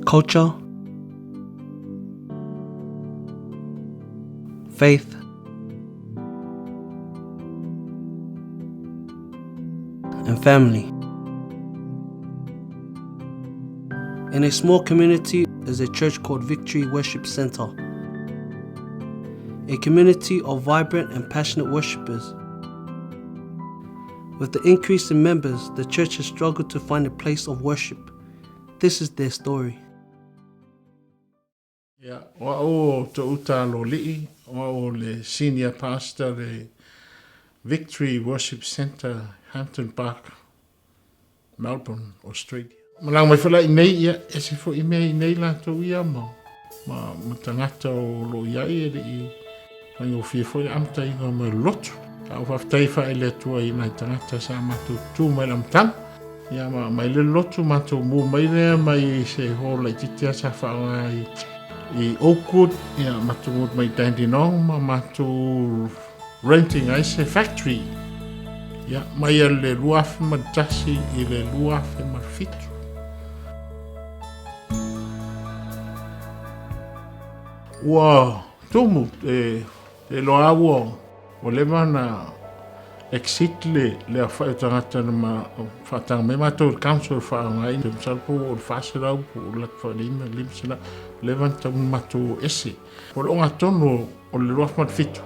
Culture, faith, and family. In a small community is a church called Victory Worship Center. A community of vibrant and passionate worshippers. With the increase in members, the church has struggled to find a place of worship. This is their story. Ia, o au o Touta Lolii, o au o le Senior Pastor le Victory Worship Centre, Hampton Park, Melbourne, Australia. Malaga mai foi la i nei, ia, ese foi mea i nei latou ia ma, ma, ma tagata o lo o i ai e le i faigofie foi le amataina mai o le lotu. A o faafetai fae le Atua i nai tagata sa matou tu mai le amataga. Ia ma mai le lotu matou mu mai lea mai se hall laitiiti lava sa faaaoga i, i Oakwood, ia matou mu mai Dandenong ma matou renting ai se factory. Ia, mai a le 2001 i le 2007. Ua tumu e iloa ua Ua leva ona exit le le aofai o tagata na ma faataga mai matou i le council e faaaogaina. Ou te masalo po ua oo i le 400 po o lata faalima, 500, ua leva ona tatau ona matou o ese. O le ogatotonu o le 2007,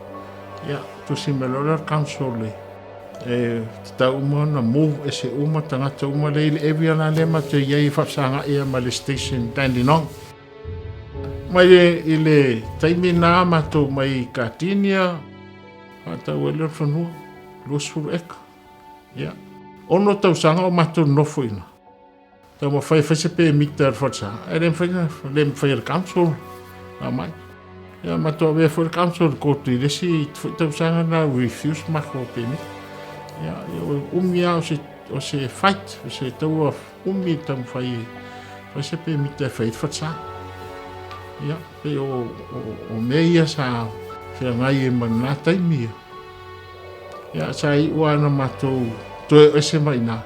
ia, tusi mai loa lea o le council e e tatau uma ona move ese uma tagata uma lea i le area la lea matou te i ai e faafesagai ai ma le station Dandenong. Mai i le taimi na matou mai Cardinia, faatau ai lea o le fanua, 20 eka. Ia, ono tausaga o matou nonofo i ina. Taumafai e fai se pemita a le falesa, ae le mafai ona, le mafai e le council na aumai. Ia, matou avea foi le council i le court i le isi foi tausaga na refuse matou pemita. Ia, umi lava o se, o se fight, o se taua Umi e taumafai e fai se pemita e fai ai le falesa. Ia, pei o, o, o mea ia sa feagai ai ma lena taimi ia. Ia, sa iu lava ina matou toe ese mai i ina.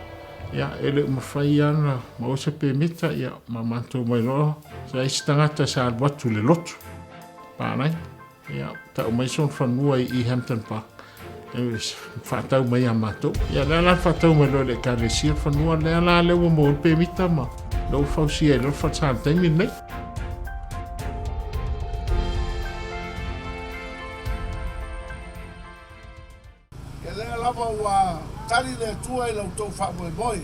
Ia, e le o mafai lava ona maua se pemita, ia, ma matou omai loa, sa i ai se tagata sa alu atu i le lotu, palai. Ia, tau mai sona fanua i Hampton Park. E faatau mai ia matou. Ia, lea la faatau mai loa i le ekalesia le fanua, lea la lea ua maua le pemita ma lea ua fausia ai loa le falesa i le taimi lenei. Ia lea lava ua tali le Atua i la outou faamoemoe.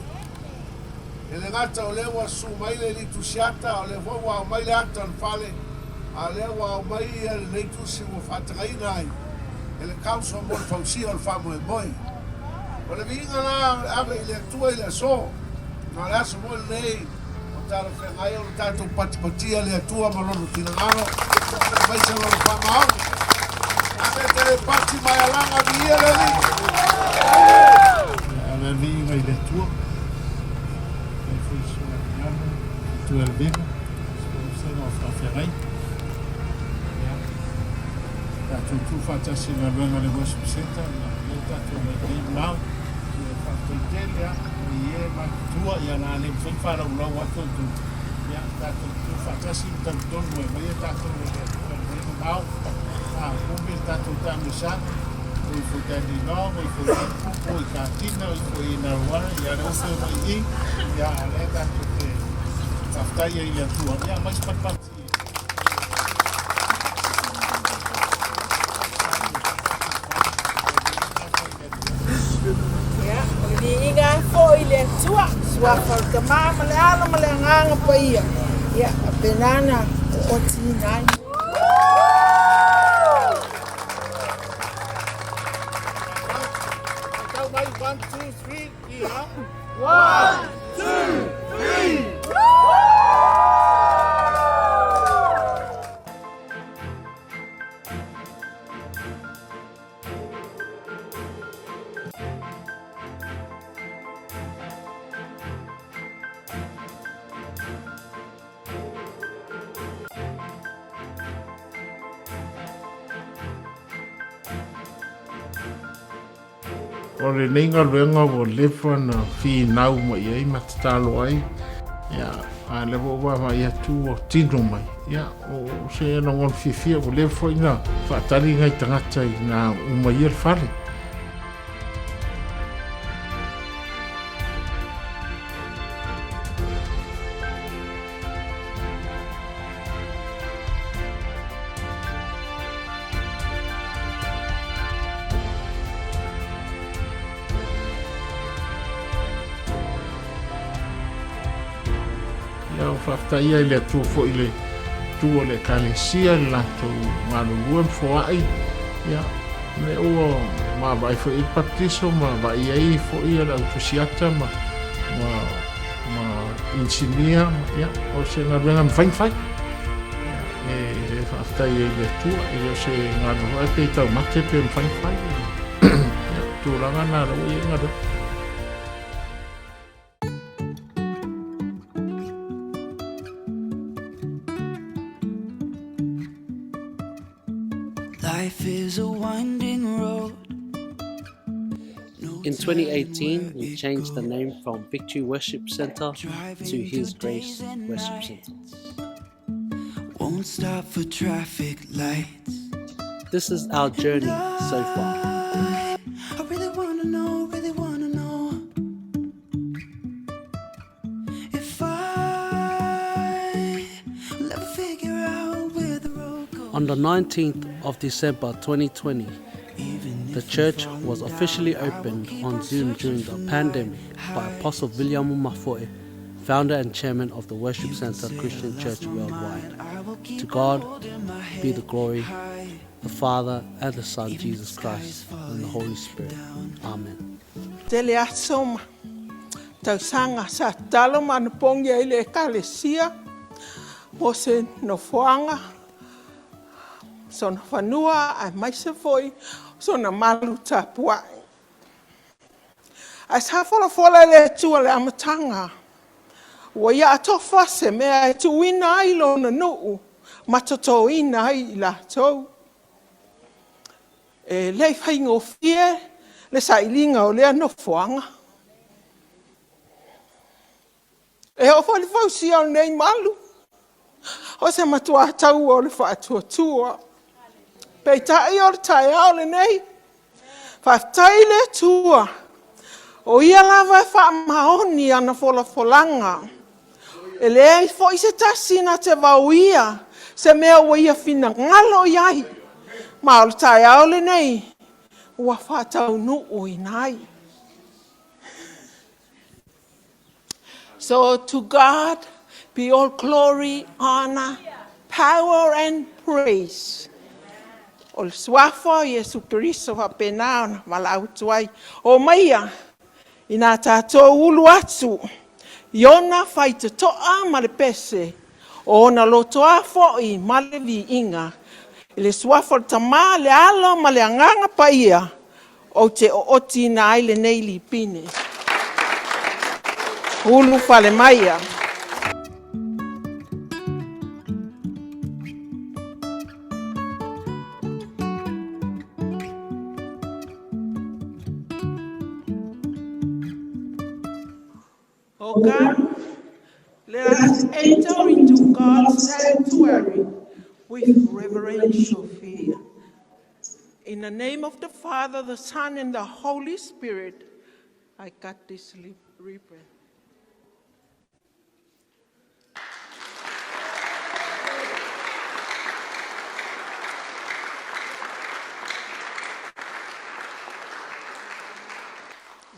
E le gata o lea ua susu mai le alii tusiata, a o lea foi ua ao mai le ata o le fale, a o lea ua ao mai ia lenei tusi ua faatagaina ai e le Council mo le fausia o le faamoemoe. O le viiga la o le ave i le Atua i le aso, ma o le aso foi lenei ua talafeagai ona tatou patipatia le Atua ma Lona finagalo, aemaise Lona faamaoni. Ave te le pati mai alaga, viia le Alii. Ave le viiga i le Atua. Faafetai foi i Susuga Piano, Matua Elvena, Susuga Vasega o Faafeagai. Ia, tatou tu faatasi i galuega a le Worship Centre, ia, lea tatou mai nei mau. Ia, faafetai tele lava. O i e matutua, ia, o le a le mafai ona faalaulau atu outou. Ia, tatou tu faatasi ma talitonu e aumaia tatou e le Atua e lenei mamao. A umi le tatou taamilosaga, o ifo i Dandenong, o ifo i Liverpool, o i Katina, o ifo i Narowara, ia, lea ua feoai i i, ia, a o lea tatou te faafetai ai i le Atua. Ia, aumai se patipati. Ia, o le viiga e foi i le Atua, suafa o le Tama ma le Alo ma le Agaga Paia, ia, faapena ona ootiina ai. One, two, three, ia. One, two, three. O lenei galuega ua leva na finau mai ai ma tatalo ai. Ia, A lea foi ua vaavaai atu ua tino mai, ia, o se lagona fiafia ua leva foi na faatali nai tagata ina uma ia le fale. Ia, faafetai ia i le Atua foi i le tu o le Ekalesia i le latou galulue ma foai, ia, lea ua vaavaai foi i ai le Papatiso ma vaai ai foi le au tusiata ma, ma, ma inisinia, ia, o se galuega e mafai ona fai. Ia, e, e faafetai ai i le Atua, e le o se galuega foi pe taumate pe mafai ona fai. Ia, tulaga na la ua i ai galuega. Life is a winding road. In 2018, we changed the name from Victory Worship Center to His Grace Worship Center. Won't stop for traffic lights. This is our journey so far. I really wanna know, really wanna know if I will ever figure out where the road goes. On the 19th of December 2020, the church was officially opened on Zoom during the pandemic by Apostle Viliamu Mafoe, founder and chairman of the Worship Center Christian Church Worldwide. To God be the glory, the Father and the Son, Jesus Christ, and the Holy Spirit. Amen. Tele aso ma tausaga sa tatalo ma anapogi ai le Ekalesia mo se nofoaga, sona fanua aemaise foi sona malu tapuai. Ae sa folafola e le Atua le amataga, ua ia atofa se mea e tuuina ai lona nuu ma totoina ai i latou. E le i faigofie le sailiga o lea nofoaga. E oo foi le fausia o lenei malu, o se matuā taua o le faatuatua. Peitai o le taeao lenei, faafetai i le Atua, o Ia lava e faamaoni ana folafolaga. E leai foi se tasi na te vaoia se mea ua Ia finagalo i ai, ma o le taeao lenei ua faataunuuina ai. So to God be all glory, honor, power and praise. O le suafa o Iesu Keriso faapena ona valaau atu ai. O maia, ina tatou ulu atu i ona faitotoa ma le pese, o ona lotoa foi ma le viiga. I le suafa o le Tama, le Alo ma le Agaga Paia, Ou te ootiina ai lenei lipine. Ulufale maia. O come, let us enter into God's sanctuary with reverential fear. In the name of the Father, the Son, and the Holy Spirit, I cut this ribbon.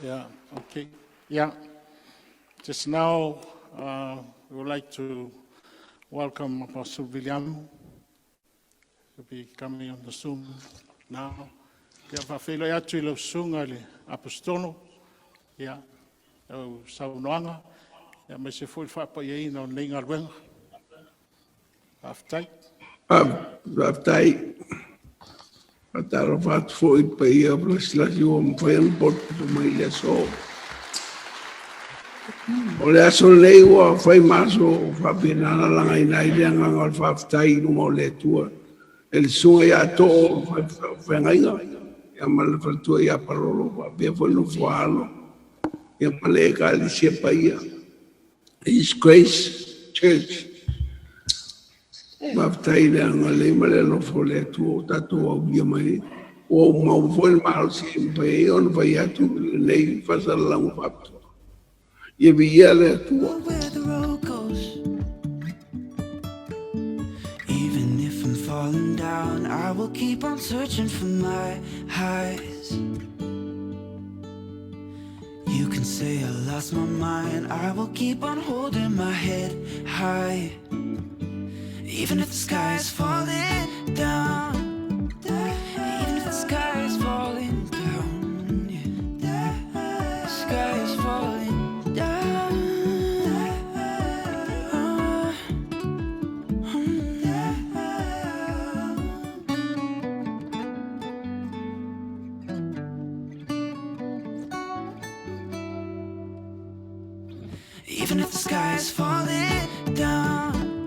Yeah, okay. Yeah. Just now, we would like to welcome Apostle Viliamu. He'll be coming on the Zoom now. Ia, faafeiloai atu i lau susuga i le Aposetolo, ia, lau saunoaga, ia, aemaise foi le faapaiaina o lenei galuega. Faafetai. Faafetai. Faatalofa atu foi i le paia o lasilasi ua mafai ona potopoto mai i le aso. O le aso lenei ua fai ma aso faapena na lagaina ai le agaga o le faafetai i luma o le Atua e le susuga ia Too o le Feagaiga ia ma le faletua ia Palolo faapea foi le nofoa alo ia ma le Ekalesia paia His Grace. Church. Faafetai i le agalelei ma le alofa o le Atua ua tatou aulia mai ai. Ua ou maua foi le malosi e mafai ai ona fai atu lenei faasalalauga faapitoa. Ia viia le Atua. Where the road goes. Even if I'm falling down, I will keep on searching for my highs. You can say I lost my mind, I will keep on holding my head high. Even if the sky is falling down, even if the sky is falling down, yeah. The sky is falling down. Even if the sky is falling down.